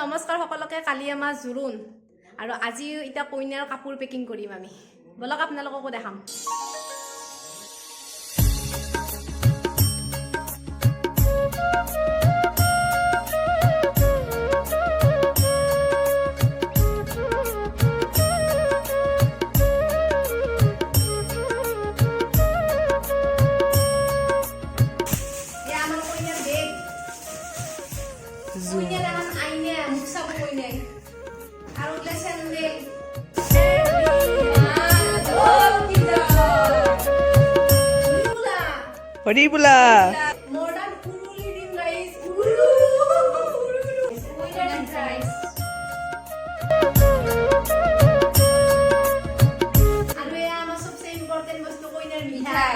নমস্কাৰ সকলোকে। কালি আমাৰ জোৰোণ আৰু আজি এতিয়া কইনাৰ কাপোৰ পেকিং কৰিম আমি। ব'লক, আপোনালোককো দেখাম। এয়া আমাৰ কইনাৰ বেগ, কইনাৰ এখন আইনা, মুখ চাব কইনাই, আৰু বোলে চেণ্ডেল। হৰি বোলা। মডাৰ্ণ উৰুলি দিম ৰাইজ, উৰু কইনাৰ ৰাইজ। আৰু এয়া আমাৰ চবচে ইম্পৰ্টেণ্ট বস্তু, কইনাৰ মিঠাই।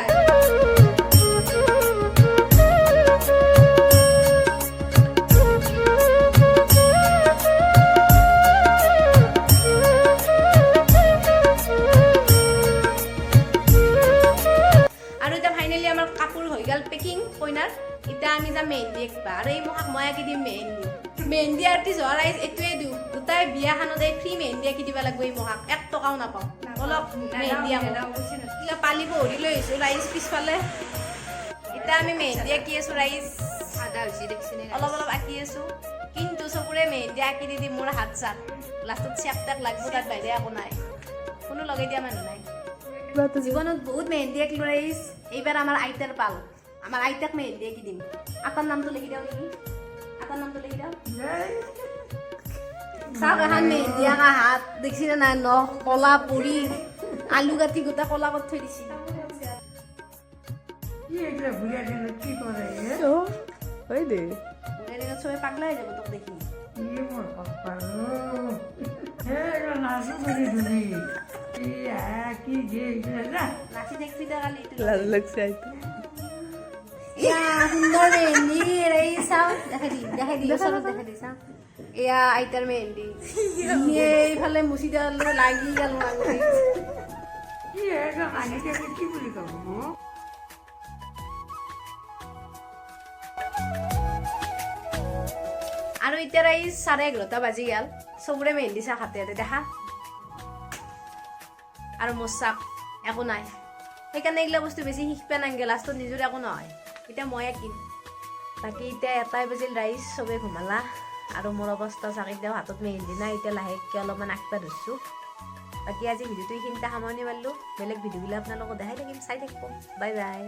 আৰু এতিয়া ফাইনেলি আমাৰ কাপোৰ হৈ গ'ল পেকিং কইনাৰ। এতিয়া আমি যাম মেহেন্দি আঁকিবা আৰু এই মোহাক মই আঁকি দিম মেহেন্দি। মেহেন্দি আৰ্টিষ্ট হোৱা ৰাইজ, এইটোৱে দুখ, গোটাই বিয়াখনত এই ফ্ৰী মেহেন্দি আঁকি দিব লাগিব। এই মোহাক 1 টকাও নাপাওঁ। অলপ মেহেন্দি আঁকো। কিবা পালি বহৰি লৈ আহিছোঁ ৰাইজ পিছফালে। এতিয়া আমি মেহেন্দি আঁকি আছোঁ ৰাইজ। আদা হৈছে, দেখিছেনে? অলপ অলপ আঁকি আছোঁ, কিন্তু চকুৰে মেহেন্দি আঁকি দি দি মোৰ হাত চাত লাষ্টত চেক টেক লাগব, তাত বাহিৰে একো নাই। কোনো লগাই দিয়া মানুহ নাই। জীৱনত বহুত মেহেন্দি আঁকিলো ৰাইজ। এইবাৰ আমাৰ আইতাৰ পাল। আমাৰ আইতাক মেহেন্দি আঁকি দিম। আতাৰ নামটো লিখি দিওঁ নেকি? আতাৰ নামটো লিখি দিওঁ। চাওক, এখন মেহেন্দি আঁকা হাত দেখিছেনে নাই? নখ কলা পৰি আলু কাটি গোটা কলা কৰি থৈ দিছে। কি এইগুলা ঘুৰিয়া দিনত কি কৰে এ? হয় দে। বুঢ়া দিনত চবে পাগলা হৈ যাব তোক দেখি। কি মোৰ কপাল। হে, এইগুলা নাচো কৰি তুমি কি আ কি যে এইগুলা যা। নাচি থাকবি দে কালি এইটো। লাজ লাগছে আইতা। ইয়া, সুন্দৰ মেহেন্দি। এই চাওঁ, দেখাই দি, দেখাই দি, ওচৰত দেখাই দি। চাওঁ, এয়া আইতাৰ মেহেন্দি। ইয়ে, এইফালে মুচি দিয়া লাগি গ'ল মোৰ আঙুলি। কি এইগুলা কানি থাকি কি বুলি ক'ব মোক? আৰু এতিয়া ৰাইজ, 11:30 বাজি গ'ল। চবৰে মেহেন্দি চাহ হাতে হাতে দেখা আৰু মোৰ চাক একো নাই। সেইকাৰণে এইগিলা বস্তু বেছি শিকবা নাংগে, লাষ্টত নিজৰ একো নহয়। এতিয়া মই আঁকিম। বাকী এতিয়া 1টাই বাজিল ৰাইজ, চবে ঘুমালা আৰু মোৰ অৱস্থা চাক, এতিয়াও হাতত মেহেন্দি নাই। এতিয়া লাহেকৈ অলপমান আঁকিব ধৰিছোঁ। বাকী আজি ভিডিঅ'টো এইখিনিতে সামৰণি মাৰিলোঁ। বেলেগ ভিডিঅ'বিলাক আপোনালোকক দেখাই থাকিম, চাই থাকিব। Bye bye.